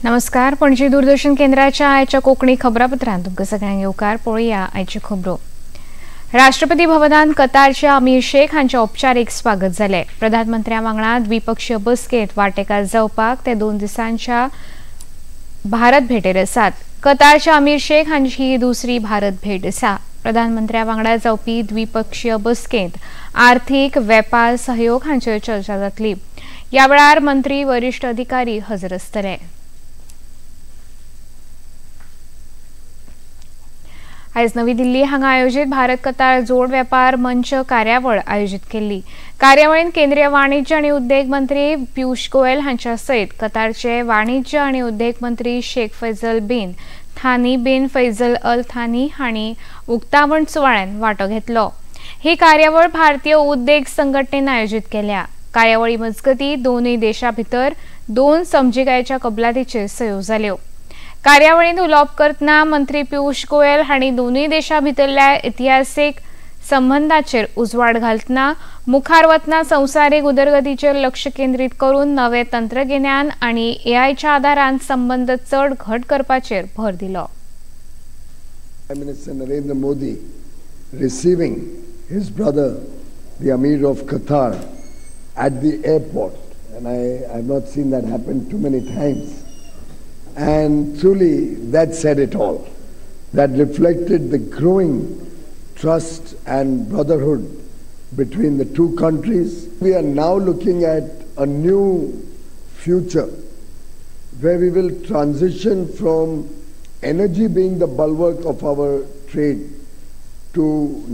नमस्कार, पणजी दूरदर्शन केंद्राच्या आयच्या कोंकणी खबरापत्रांत तुमकां सगळ्यांक येवकार. पळोवया आयच्यो खबरो. राष्ट्रपती भवनांत कतारचे अमीर शेख हांचे औपचारीक स्वागत जालें. प्रधानमंत्र्या वांगडा द्विपक्षीय बसकेंत वांटेकार जावपाक ते 2 दिसांच्या भारत भेटेर आसात. कतारचे अमीर शेख हांची ही दुसरी भारत भेट आसा. प्रधानमंत्र्या वांगडा जावपी द्विपक्षीय बसकेंत आर्थिक वेपार सहयोग हांचेर चर्चा जातली. ह्या वेळार मंत्री, वरिश्ठ अधिकारी हजर आसतले. आयज नवी दिल्ली हांगा आयोजित भारत कतार जोड वेपार मंच कार्यावळ आयोजित केल्ली. कार्यावळींत केंद्रीय वाणिज्य आनी उद्देग मंत्री पियूष गोयल हांच्या सयत कतारचे वाणिज्य आनी उद्देग मंत्री Sheikh Faisal bin Thani bin Faisal Al Thani हांणी उक्तावण सुवाळ्यांत वांटो घेतलो. ही कार्यावळ भारतीय उद्देग संघटनेन आयोजित केल्या. कार्यावळी मजगती दोनूय देशां भितर 2 समजिकायेच्या कबलातीचेर सयो जाल्यो. कार्यावळींत उलोवप करतना मंत्री पियूष गोयल हांणी दोनूय देशां भितरल्या इतिहासीक संबंदाचेर उजवाड घालतना मुखार वतना संवसारीक उदरगतीचेर लक्ष केंद्रीत करून नवे तंत्रगिन्यान आनी एआयच्या आदारान संबंद चड घट करपाचेर भर दिलो. Prime Minister Narendra Modi receiving his brother, the Amir of Qatar, at the airport, and I have not seen that happen too many times. And truly, that said it all. That reflected the growing trust and brotherhood between the two countries. We are now looking at a new future where we will transition from energy being the bulwark of our trade to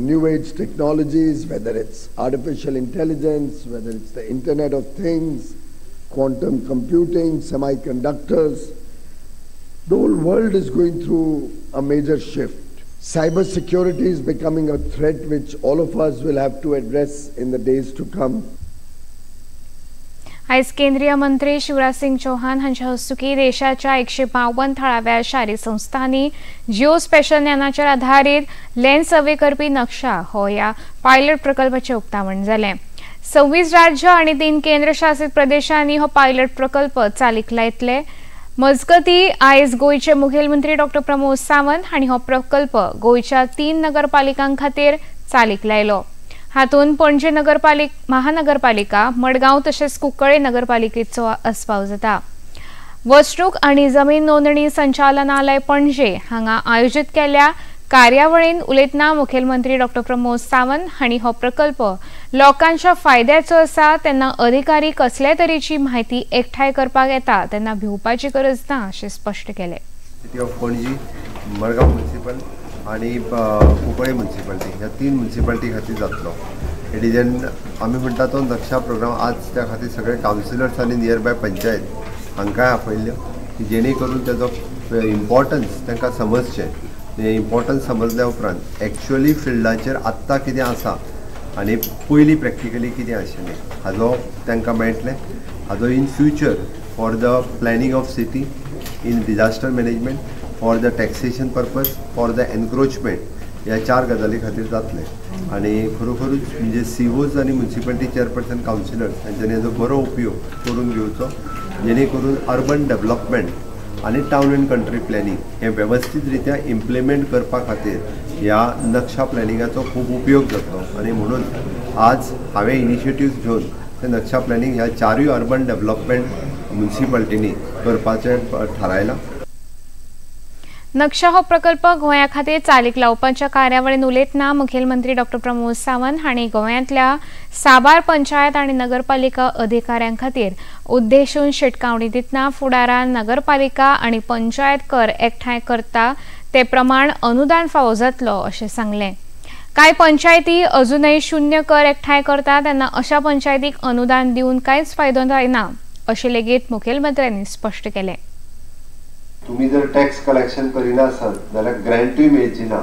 new age technologies, whether it's artificial intelligence, whether it's the Internet of Things, quantum computing, semiconductors. The whole world is going through a major shift. Cybersecurity is becoming a threat which all of us will have to address in the days to come. आयज केंद्रीय मंत्री शिवराज सिंग चौहान हांच्या हस्तुकी देशाच्या 152 थळाव्या शारी संस्थांनी Jio special ज्ञानाचेर आधारीत land survey करपी नक्षा हो ह्या पायलट प्रकल्पाचें उक्तावण जालें. 26 राज्य आनी 3 केंद्रशासित प्रदेशांनी हो पायलट प्रकल्प चालीक लायतले. मजगती आयज गोंयचे मुखेलमंत्री डॉ प्रमोद सावंत हांणी हो प्रकल्प गोंयच्या 3 नगरपालिकां खातीर चालीक लायलो. हातूंत पणजे महानगरपालिका, मडगांव तशेंच कुंकळे नगरपालिकेचो आस्पाव जाता. वसणूक आनी जमीन नोंदणी संचालनालय पणजे हांगा आयोजित केल्ल्या कार्यावळींत उलयतना मुखेलमंत्री डॉ प्रमोद सावंत हांणी हो प्रकल्प लोकांच्या फायद्याचो आसा, तेन्ना अधिकारी कसले तरेची म्हायती एकठांय करपाक येता तेन्ना भिवपाची गरज ना अशें स्पश्ट केलें. City of Panaji, Madgaon municipal आनी कुंकळे म्युनिसिपालिटी ह्या 3 म्युनिसिपालिटी खातीर जातलो. It is an आमी म्हणटा तो नक्षा प्रोग्राम आज त्या खातीर सगळे कावन्सिलर्स आनी नियर बाय पंचायत हांकांय आपयल्ल्यो की जेणे करून तेजो इम्पॉर्टन्स तांकां समजचें. इम्पॉर्टन्स समजल्या उपरांत एक्चुअली फिल्डाचेर आत्तां कितें आसा आनी पयलीं प्रॅक्टिकली कितें आशिल्लें हाजो तांकां मेळटलें. हाजो in future for the planning of city, in disaster management, for the taxation purpose, for the encroachment ह्या 4 गजाली खातीर जातलें. आनी खरोखरूच म्हणजे सीओज आनी म्युनिसिपालिटी चेअरपर्सन कावन्सिलर्स हांच्यांनी हाजो बरो उपयोग करून घेवचो, जेणे करून अर्बन डेव्हलपमेंट आनी टावन अँड कंट्री प्लॅनिंग हें वेवस्थीत रित्या इम्प्लिमेंट करपा खातीर ह्या नक्षा प्लॅनिंगाचो खूब उपयोग जातलो. आनी म्हणून आज हांवें इनिशिएटिव्स घेवन ते नक्षा प्लॅनिंग ह्या 4 अर्बन डेव्हलपमेंट म्युनिसिपालिटींनी करपाचें थारायलां. नक्षा हो प्रकल्प गोंया खातीर चालीक लावपाच्या कार्यावळींत उलयतना मुखेलमंत्री डॉ प्रमोद सावंत हांणी गोंयांतल्या साबार पंचायत आनी नगरपालिका अधिकाऱ्यां खातीर उद्देशून शिटकावणी दितना फुडारान नगरपालिका आनी पंचायत कर एकठांय करता ते प्रमाण अनुदान फावो जातलो अशें सांगलें. कांय पंचायती अजूनय शून्य कर एकठांय करता तेन्ना अशा पंचायतीक अनुदान दिवन कांयच फायदो जायना अशें लेगीत मुखेलमंत्र्यांनी स्पश्ट केलें. तुम्ही जर टॅक्स कलेक्शन करिना आसत जाल्यार ग्रँटूय मेळची ना.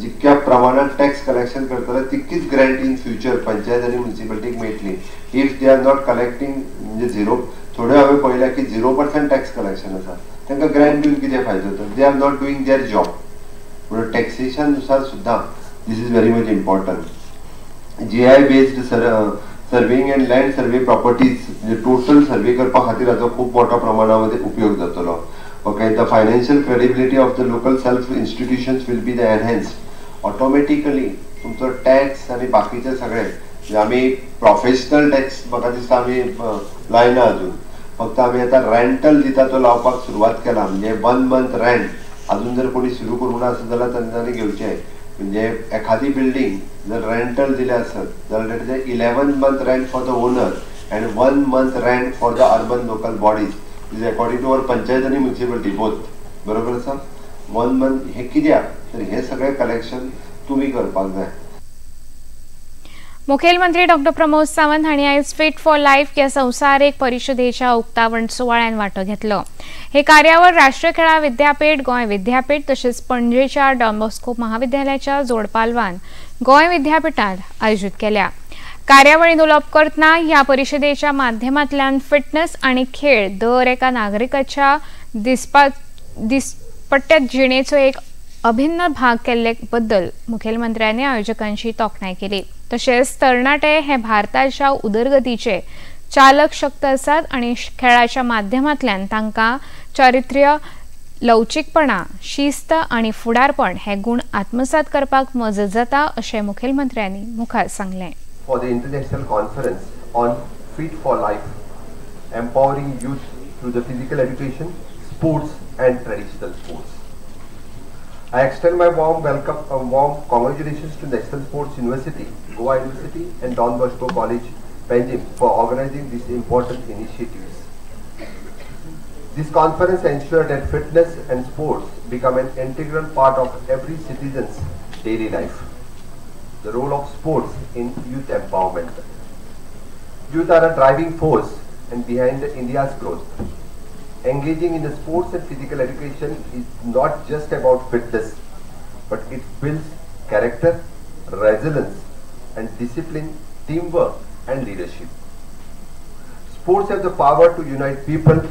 जितक्या प्रमाणात टॅक्स कलेक्शन करतले तितकीच ग्रँट इन फ्युचर पंचायत आनी म्युनिसिपालिटीक मेळटली. If they are not collecting म्हणजे झिरो, थोड्यो हांवें पळयल्या की 0% टॅक्स कलेक्शन आसा, तांकां ग्रँट दिवन कितें फायदो जाता? They are not doing their job. म्हणून टॅक्सेशन नुसार सुद्दां this is very much important. GI based surveying and land survey properties म्हणजे टोटल सर्वे करपा खातीर हाचो खूब मोठ्या प्रमाणामध्ये उपयोग जातलो. Okay, the financial credibility of the local self institutions will be the enhanced. Automatically तुमचो टॅक्स आनी बाकीचे सगळे म्हणजे आमी प्रोफेशनल टॅक्स म्हाका दिसता आमी लायना अजून, फक्त आमी आतां रेंटल दिता तो लावपाक सुरवात केला. म्हणजे 1 मंथ रेंट अजून जर कोणी सुरू करूंक ना आसत जाल्यार तांच्यांनी घेवचें. म्हणजे एखादी बिल्डींग जर रेंटल दिले आसत जाल्यार 11 month rent for the owner and 1 month rent for the urban local bodies is according to our panchayat आनी म्युनिसिपॅलिटी बोथ. बरोबर आसा. 1 मंथ हे कित्याक तर हे सगळे कलेक्शन तुमी करपाक जाय. मुखेलमंत्री डॉक्टर प्रमोद सावंत हांणी आयज फिट फॉर लायफ ह्या संवसारीक परिशदेच्या उक्तावण सुवाळ्यान वांटो घेतलो. हे कार्यावळ राष्ट्रीय खेळां विद्यापीठ, गोंय विद्यापीठ तशेंच पणजेच्या डॉन बॉस्को महाविद्यालयाच्या जोडपालवान गोंय विद्यापीठात आयोजीत केल्या. कार्यावळींत उलोवप करतना ह्या परिशदेच्या माध्यमांतल्यान फिटनेस आनी खेळ दर एका नागरिकाच्या दिसपट्ट्या जिणेचो एक अभिन्न भाग केल्ले बद्दल मुखेलमंत्र्यांनी आयोजकांची तोखणाय केली. तशेंच तरणाटे हे भारताच्या उदरगतीचे चालक शक्त आसात आनी खेळाच्या माध्यमांतल्यान तांकां चारित्र्य, लवचीकपणा, शिस्त आनी फुडारपण हे गुण आत्मसात करपाक मजत जाता अशें मुखेलमंत्र्यांनी मुखार सांगलें. For the international conference on Fit for Life, empowering youth through the physical education, sports and traditional sports. I extend my warm welcome, warm congratulations to National Sports University, Goa University and Don Bosco College, Panjim for organizing these important initiatives. This conference ensured that fitness and sports become an integral part of every citizen's daily life. The role of sports in youth empowerment. Youth are a driving force and behind India's growth. Engaging in the sports and physical education is not just about fitness, but it builds character, resilience and discipline, teamwork and leadership. Sports have the power to unite people,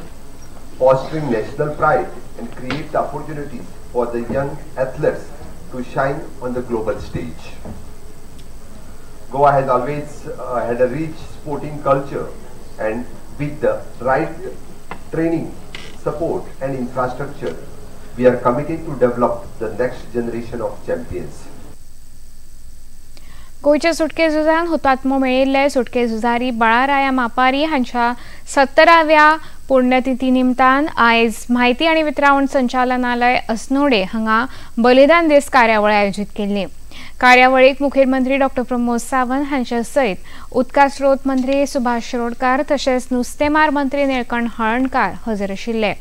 fostering national pride and create the opportunities for the young athletes to shine on the global stage. Goa has always had a rich sporting culture, and with the right training, support and infrastructure, we are committed to develop the next generation of champions. गोंयच्या सुटके झुजान हुतात्मो मेळिल्ले सुटके झुजारी बाळाराया मापारी हांच्या 70व्या पुण्यतिथी निमतान आयज म्हायती आनी वितरावण संचालनालय अस्नोडे हांगा बलिदान दीस कार्यावळ आयोजीत केल्ली. कार्यावळीक मुखेलमंत्री डॉक्टर प्रमोद सावंत हांच्या सयत उदका स्रोत मंत्री सुभाष शिरोडकार तशेंच नुस्तेमार मंत्री निळकंठ हळर्णकार हजर आशिल्ले.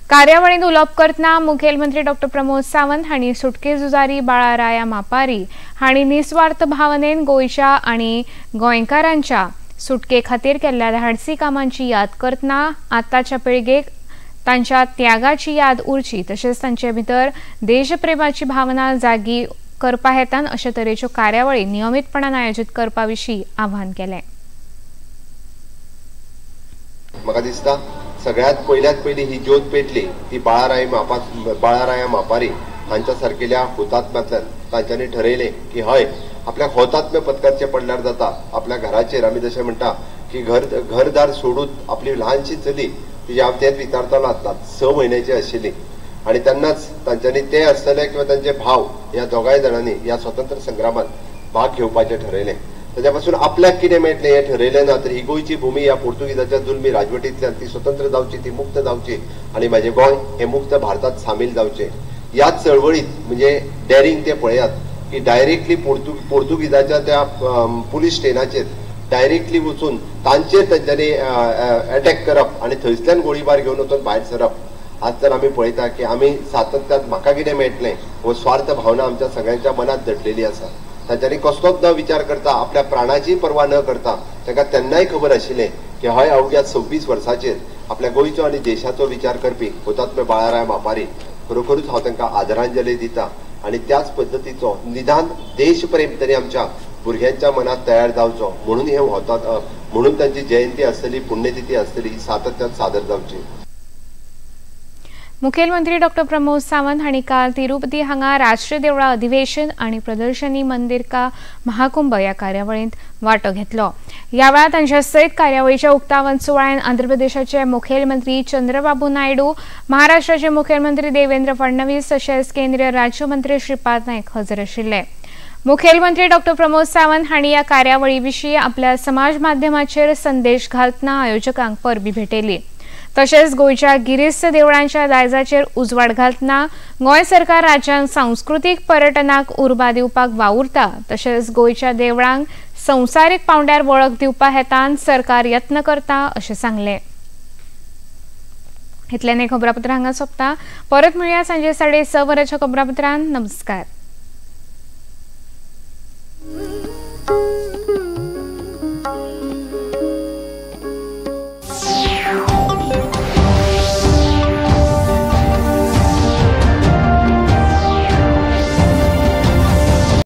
कार्यावळींत उलोवप करतना मुखेलमंत्री डॉक्टर प्रमोद सावंत हांणी सुटके झुजारी बाळाराया मापारी हांणी निस्वार्थ भावनेन गोंयच्या आनी गोंयकारांच्या सुटके खातीर केल्ल्या धाडसी कामांची याद करतना आतांच्या पिळगेक तांच्या त्यागाची याद उरची तशेंच तांचे भितर देशप्रेमाची भावना जागी करपा हेतान अशे तरेच्यो कार्यावळी नियमितपणान आयोजीत करपा विशीं आवाहन केलें. म्हाका दिसता सगळ्यात पयल्यात पयली ही ज्योत पेटली ती बाळाराया मापारी हांच्या सारकेल्या हुतात्म्यांतल्यान तांच्यांनी ठरयलें की हय आपल्याक हुतात्म्य पत्करचें पडल्यार जाता. आपल्या घराचेर आमी जशें म्हणटा की घरदार सोडून आपली ल्हानशी चली तिजी हांव तेंच विचारतालो आतां 6 म्हयन्याची आशिल्ली आनी तेन्नाच तांच्यांनी ते आसतले किंवा तांचे भाव ह्या दोगांय जाणांनी ह्या स्वतंत्र संग्रामात भाग घेवपाचें ठरयलें. ताच्या पासून आपल्याक कितें मेळटलें हें ठरयलें ना तर ही गोंयची भूमी ह्या पोर्तुगीजाच्या जुलमी राजवटींतल्यान ती स्वतंत्र जावची, ती मुक्त जावची आनी म्हाजें गोंय हें मुक्त भारतांत सामील जावचें. ह्याच चळवळीत म्हणजे डॅरिंग ते पळयात की डायरेक्टली पोर्तुगीजाच्या त्या पुलीस स्टेशनाचेर डायरेक्टली वचून तांचेर तांच्यांनी एटॅक करप आनी थंयसल्यान गोळीबार घेवन वचून भायर सरप. आज तर आमी पळयता की आमी सातत्यान म्हाका कितें मेळटलें हो स्वार्थ भावना आमच्या सगळ्यांच्या मनांत दडलेली आसा. तांच्यांनी कसलोच न विचार करता आपल्या प्राणाची पर्वा न करता ताका तेन्नाय खबर आशिल्लें की हय अवघ्या 26 वर्सांचेर आपल्या गोंयचो आनी देशाचो विचार करपी हुतात्मे बाळाराय मापारी खरोखरूच हांव तांकां आदरांजली दिता आनी त्याच पद्दतीचो निदान देशप्रेम तरी आमच्या भुरग्यांच्या मनांत तयार जावचो म्हणून हे म्हणून तांची जयंती आसतली, पुण्यतिथी आसतली, ही सातत्यान सादर जावची. मुखेलमंत्री डॉ प्रमोद सावंत हांणी काल तिरुपती हांगा राष्ट्रीय देवळा अधिवेशन आनी प्रदर्शनी मंदिर का महाकुंभ ह्या कार्यावळींत वांटो घेतलो. ह्या वेळार तांच्या सयत कार्यावळीच्या उक्तावण सुवाळ्यान आंध्र प्रदेशाचे मुखेलमंत्री चंद्रबाबू नायडू, महाराष्ट्राचे मुखेलमंत्री देवेंद्र फडणवीस तशेंच केंद्रीय राज्यमंत्री श्रीपाद नायक हजर आशिल्ले. मुखेलमंत्री डॉ प्रमोद सावंत हांणी ह्या कार्यावळी विशीं आपल्या समाज माध्यमाचेर संदेश घालतना आयोजकांक परबी भेटयली. तशेंच गोंयच्या गिरेस्त देवळांच्या दायजाचेर उजवाड घालतना गोंय सरकार राज्यांत सांस्कृतीक पर्यटनाक उर्बा दिवपाक वावुरता, तशेंच गोंयच्या देवळांक संवसारीक पावंड्यार वळख दिवपा हेतान सरकार यत्न करता अशें सांगलें. इतल्यान खबरापत्र हांगा सोंपता. परत मेळया सांजे 6:30 वरांच्या खबरापत्रान. नमस्कार.